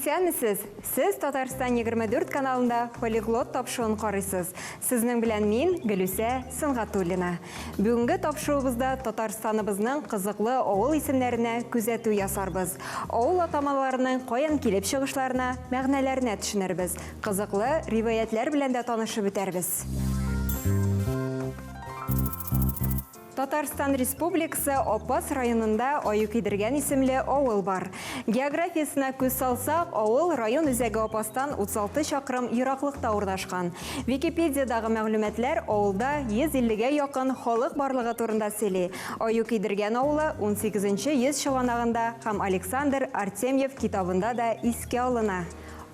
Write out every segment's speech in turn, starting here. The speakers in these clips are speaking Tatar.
Исәнмесез! Сез Татарстан 24 каналында Полиглот тапшыруын карыйсыз. Сезнең белән мин, Гөлүсә Сөнгатуллина. Бүгенге тапшыруыбызда Татарстаныбызның кызыклы авыл исемнәренә күзәтү ясарбыз. Авыл атамаларының каян килеп чыгышларына, мәгънәләренә төшенербез. Кызыклы риваятьләр белән дә танышып үтәрбез. Татарстан Республикасы Апас районында Аюкидергән исемле авыл бар. Географиясенә күз салсак, авыл район үзәге Апастан 36 чакрым ераклыкта урнашкан. Википедиядагы мәгълүматлар авылда 150 гә якын халык барлыгы турында сөйли. Аюкидергән авылы унсигезенче йөз чыганагында һәм Александр Артемьев китабында да искә алына.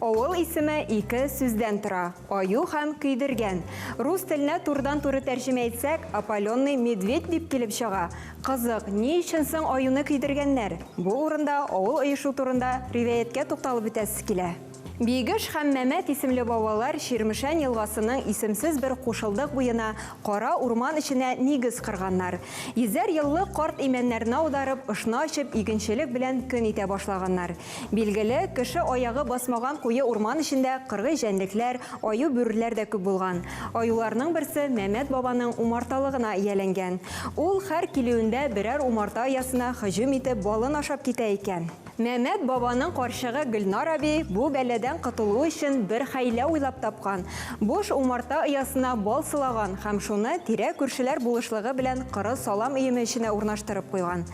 Авыл исеме ике сүздән тора, аю һәм көйдергән. Рус теленә турыдан-туры тәрҗемә итсәк, опаленный медведь дип килеп чыга. Кызык, ни өчен соң аюны көйдергәннәр? Бу урында авыл оешу турында риваятькә тукталып үтәсе килә. Бигеш һәм Мәмәт исемле бабалар Чирмешән елгасының исемсез бер кушылдык буена кара урман эченә нигез корганнар. Йөзәр еллык карт имәннәрне аударып, ышна ачып, игенчелек белән көн итә башлаганнар. Билгеле, кеше аягы басмаган куе урман эчендә кыргый җәнлекләр, аю-бүреләр дә күп булган. Аюларның берсе Мәмәт бабаның умарталыгына ияләнгән. Ул һәр килүендә берәр умарта оясына һөҗүм итеп балын ашап китә икән. Мәмәт бабаның карчыгы Гөлнар әби бу бәладән котылу өчен бер хәйлә уйлап тапкан. Буш умарта оясына бал сылаган һәм шуны тирә-күршеләр булышлыгы белән коры салам өеме эченә урнаштырып куйган.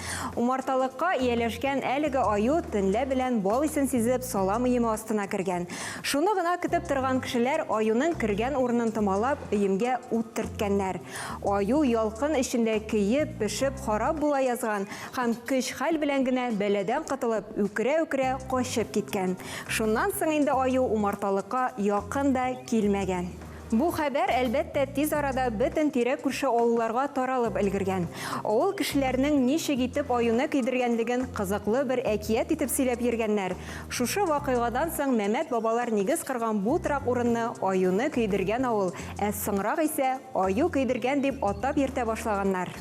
Умарталыкка ияләшкән әлеге аю төнлә белән бал исен сизеп салам өеме астына кергән. Шуны гына көтеп торган кешеләр аюның кергән урынын томалап, өемгә ут төрткәннәр. Аю ялкын эчендә көеп, пешеп, харап була язган һәм көч-хәл белән генә бәладән котылып, үкерә-үкерә качып киткән. Шуннан соң инде аю умарталыкка якын да килмәгән. Бу хәбәр, әлбәттә, тиз арада бөтен тирә-күрше авылларга таралып өлгергән. Авыл кешеләренең ничек итеп аюны көйдергәнлеген кызыклы бер әкият итеп сөйләп йөргәннәр. Шушы вакыйгадан соң Мәмәт бабалар нигез корган бу торак урынны Аюны көйдергән авыл, ә соңрак исә Аю көйдергән дип атап йөртә башлаганнар.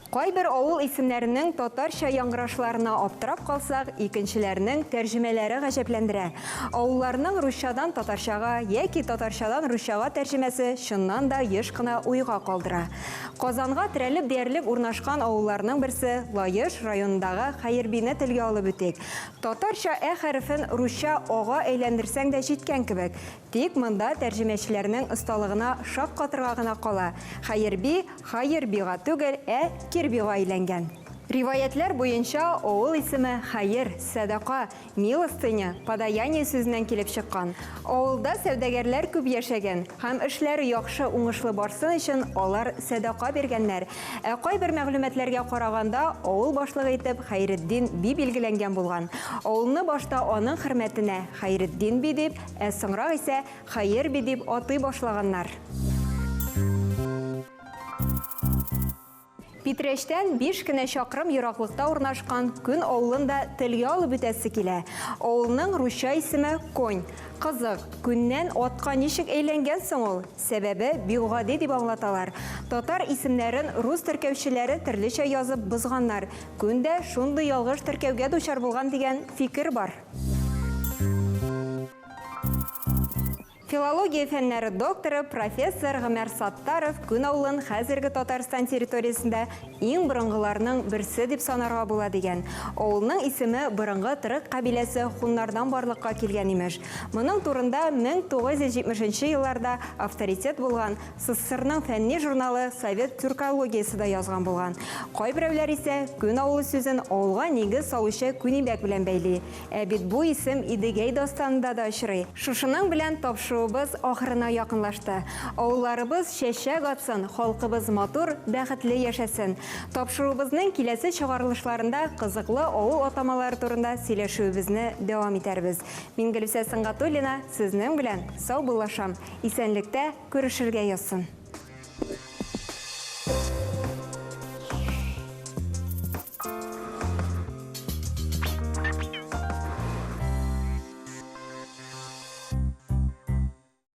Кайбер авыл исемнәренең татарча яңгырашларына аптырап калсак, икенчеләренең тәрҗемәләре гаҗәпләндерә. Авылларның русчадан татарчага яки татарчадан русчага тәрҗемәсе чыннан да еш кына уйга калдыра. Казанга терәлеп диярлек урнашкан авылларның берсе, Лаеш районындагы Хәербине телгә алып үтик. Татарча ә хәрефен русча ага әйләндерсәң дә җиткән кебек. Тик монда тәрҗемәчеләрнең осталыгына шаккатырга гына кала, Хәерби Хайырбига түгел, ә Кирбига әйләнгән. Риваятьләр буенча, авыл исеме хәер, сәдака, милостыня, подаяние сүзеннән килеп чыккан. Авылда сәүдәгәрләр күп яшәгән һәм эшләре яхшы, уңышлы барсын өчен алар сәдака биргәннәр. Ә кайбер мәгълүматларга караганда, авыл башлыгы итеп Хәйретдин би билгеләнгән булган. Авылны башта аның хөрмәтенә Хәйретдин би дип, ә соңрак исә Хәерби дип атый башлаганнар. Питрәчтән биш кенә чакрым ераклыкта урнашкан Күн авылын да телгә алып үтәсе килә. Авылның русча исеме Конь. Кызык, күннән атка ничек әйләнгән соң ул? Сәбәбе бик гади дип аңлаталар. Татар исемнәрен рус теркәүчеләре төрлечә язып бозганнар. Күн дә шундый ялгыш теркәүгә дучар булган дигән фикер бар. Филология фәннәре докторы, профессор Гомәр Саттаров Күн авылын хәзерге Татарстан территориясендә иң борынгыларның берсе дип санарга була дигән. Авылның исеме борынгы төрек кабиләсе хуннардан барлыкка килгән, имеш. Моның турында 1970 нче елларда авторитет булган СССРның фәнни журналы Совет тюркологиясе дә язган булган. Кайберәүләр исә Күн авылы сүзен авылга нигез салучы Күнибәк белән бәйли. Ә бит бу исем Идегәй дастанында да очрый. Шушының белән тапшыруыбыз ахырына якынлашты. Авылларыбыз чәчәк атсын, халкыбыз матур, бәхетле яшәсен! Тапшыруыбызның киләсе чыгарылышларында кызыклы авыл атамалары турында сөйләшүебезне дәвам итәрбез. Мин Гөлүсә Сөнгатуллина сезнең белән саубуллашам. Исәнлектә күрешергә язсын!